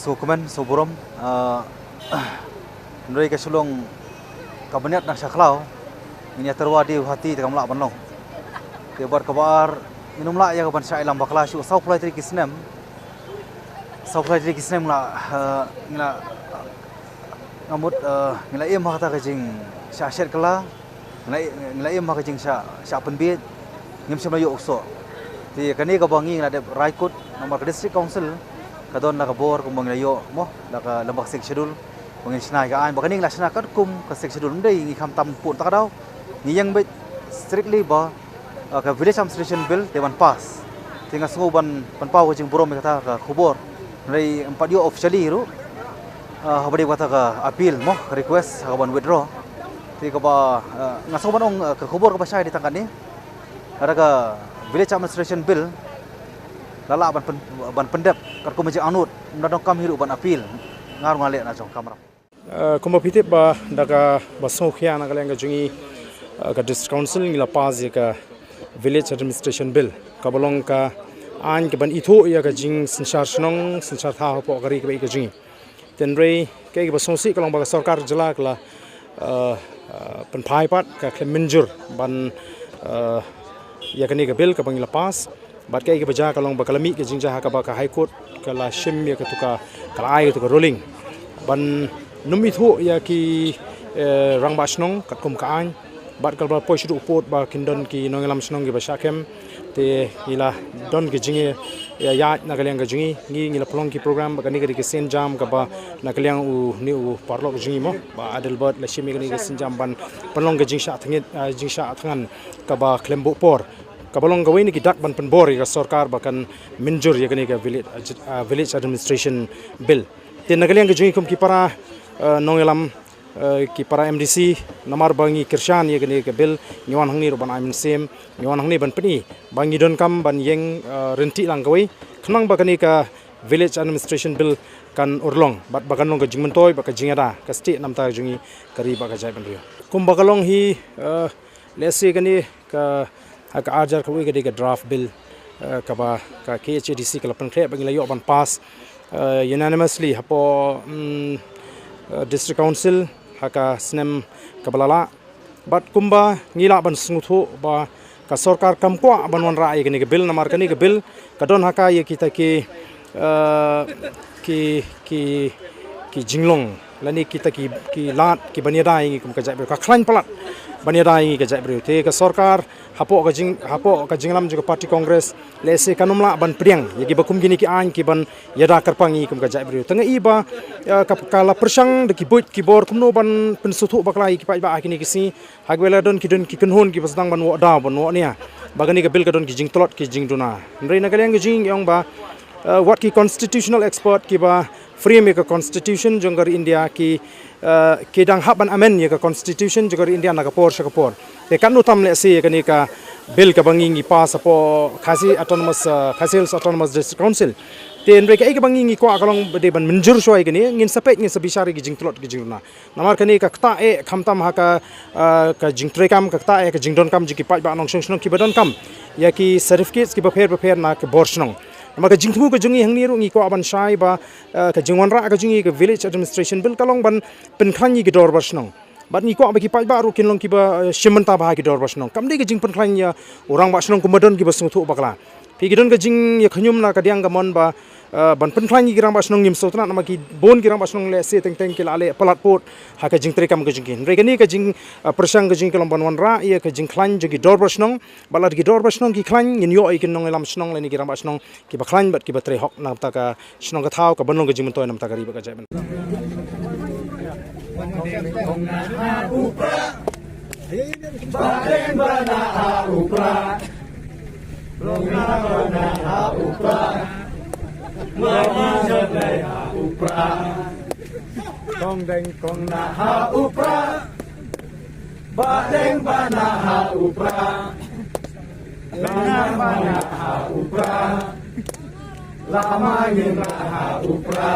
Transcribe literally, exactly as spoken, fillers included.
So kmen, so burom, ah, hynrei ka shlong ka bniat nang sha khlaw, ngin ïa tyrwa dei u hati te kam lah ban long. Te bad kaba ar, ngin ym lah ïa ka ban shah ïalam bakla shuh, saw phew lai tylli ki snem. Saw phew lai tylli ki snem la, ah, ngi la, nga mut, ah, ngi la im ha kata ka jingshah shet kylla. Ngi la, ngi la im ha ka jingshah, shah pynbiej, ngim shym la ïoh u soh. Te kane kaba ngi ngi la dep rai kut, namar ka District Council ka don la ka bor kumba ngi la ïoh mo, la ka lem bad ka Sixth Schedule, ba ngin shna ïa ka aiñ, ba kane ngi la shna katkum ka Sixth Schedule, ym dei ngi kham tam pun ta ka daw. Ngi ïeng beit strictly ba, uh, ka Village Administration Bill te ban pass. Te nga sngew ban, ban pynpaw ka jingburom ïa kata ka khubor. Hynrei ym pat ïoh officially ruh, ah, haba dei kata ka appeal mo, ka request, ha ka ban withdraw. Te kaba, ah, nga sngew ban ong, ah, ka khubor kaba shai dei tang katne. Lada ka Village Administration Bill la lah ban pyn-, ban pyndep katkum ka jingangnud, ym da donkam hi ruh ban appeal. Nga ruh nga leh na jong ka kamram. Eh, kumba phi tip ba da kaba sngewkhia na ka liang ka jong ngi, eh, ka District Council ngi la pass ïa ka Village Administration Bill, kaba long ka aiñ kaban ithuh ïa ka jingsynshar shnong synshar thaw hapoh ka ri kaba ïeit ka jong ngi. Hynrei kaei kaba sngewsih ka long ba ka sorkar jylla ka la, eh, eh, pynphai pat, ka khlem mynjur ban, eh, ïa kane ka bill kaba ngi la pass. Bad kaei kaba jia ka long ba ka la mih ka jingjia ha kaba ka High Court ka la shim ïa katu ka, ka la ai katu ka ruling ban nym ithuh ïa ki, eh, rangbah shnong katkum ka aiñ. Bad ka la poi shaduh pud ba kin don ki nongïalam shnong kiba shah kem. Te ngi la don ki jingïaid na ka liang ka jong ngi, ngi, ngi la pynlong ki program, ba kane ka dei ka sienjam kaba na ka liang une u paralok jong ngi mo, Bah Adelbert, la shim ïa kane ka sienjam ban pynlong ka jingshah thngan, eh, jingshah thngan kaba khlem buh por, kaba long kawei na ki dak ban pynbor ïa ka sorkar ba kan mynjur ïa kane ka Village, ah, Village Administration Bill. Te na ka liang ka jong ngi kum ki para, eh, nongïalam, eh, ki para M D C, namar ba ngi kyrshan ïa kane ka bill, ngi wan hangne ruh ban ai mynsiem, ngi wan hangne ban pyni ba ngi donkam ban ïeng, eh, ryntih lang kawei, khnang ba kane ka Village Administration Bill kan urlong bad ba kan long ka jingmyntoi bad ka jingïada ka state namar ka jong ngi, ka ri bad ka jaitbynriew. Kumba ka long hi, eh, lehse kane ka, ha ka arjar kawei ka dei ka draft bill, eh, kaba ka K H A D C ka la pynkhreh ba ngi la ïoh ban pass, eh, unanimously hapoh, mm, eh, District Council ha ka snem kaba la lah. Bad kumba ngi lah ban sngewthuh ba ka sorkar kam kwah ban wanrah ïa kane ka bill, namar kane ka bill ka don ha ka ïa kita ki, eh, ki, ki, ki jinglong lane kita ki, ki lad kiban ïada ïa ngi kum ka jaitbynriew, ka khlaiñ palat ban ïada ïa ngi ka jaitbynriew. Te ka sorkar hapoh ka jing, hapoh ka jinglam jong ka party Congress lehse kan ym lah ban pdiang ïa kiba kum kine ki aiñ kiban ïada kyrpang ïa ngi kum ka jaitbynriew. Te nga i ba, eh, ka, ka la pyrshang da ki buit ki bor kumno ban pynsngewthuh bakla ïa ki paidbah ha kine ki sngi. Ha kaba la don ki, don ki kynhun kiba sdang ban wad daw ban wad nia ba kane ka bill ka don ki jingtlot ki jingduna. Hynrei na ka liang ka jong ngi ong ba, eh, wat ki constitutional expert kiba frame ïa ka constitution jong ka ri India ki, eh, ki dang hap ban amend ïa ka constitution jong ka ri India na ka por sha ka por. Te katno tam lehse ïa kane ka bill kaba ngi ngi pass hapoh Khasi Autonomous, eh, Khasi Hills Autonomous District Council. Te hynrei kaei kaba ngi ngi kwah ka long ba dei ban mynjur shuwa ïa kane, ngin sa peit ngin sa bishar ïa ki jingtlot ki jingduna. Namar kane ka ktah eh khamtam ha ka, ah, ka jingtreikam, ka ktah eh ka jingdonkam jong ki paidbah nongshong shnong kiba donkam ïa ki certificates kiba pher bapher na ka bor shnong. Namar ka jingthmu ka jong ngi hangne ruh ngi kwah ban shai ba, ah, ka jingwanrah ka jong ngi ka Village Administration Bill ka long ban pynkhlaiñ ïa ki dorbar shnong. Bad ngi kwah ba ki paidbah ruh kin long kiba, ah, shim bynta bha ha ki dorbar shnong. Kam dei ka jingpynkhlaiñ ïa u rangbah shnong kumba don kiba sngewthuh bakla. Phi, ki don ka jingïakhñium na ka diang ka mon ba, eh, ban pynkhlaiñ ïa ki rangbah shnong ngim sngewtynnat namar ki bun ki rangbah shnong lehse teng teng ki la leh palat pud ha ka jingtreikam ka jong ki. Hynrei kane ka jing, eh, pyrshang ka jong ngi ka long ban wanrah ïa ka jingkhlaiñ jong ki dorbar shnong. Bad lada ki dorbar shnong ki khlaiñ ngin ïoh ïa ki nongïalam shnong lane ki rangbah shnong kiba khlaiñ bad kiba trei hok na ka bynta ka shnong ka thaw kaban long ka jingmyntoi na ka bynta ka ri bad ka jaitbynriew. Kong deng kong na ha u pra. Ba deng ba na ha u pra. Ba na ba na ha u pra. La ma ngi na ha u pra.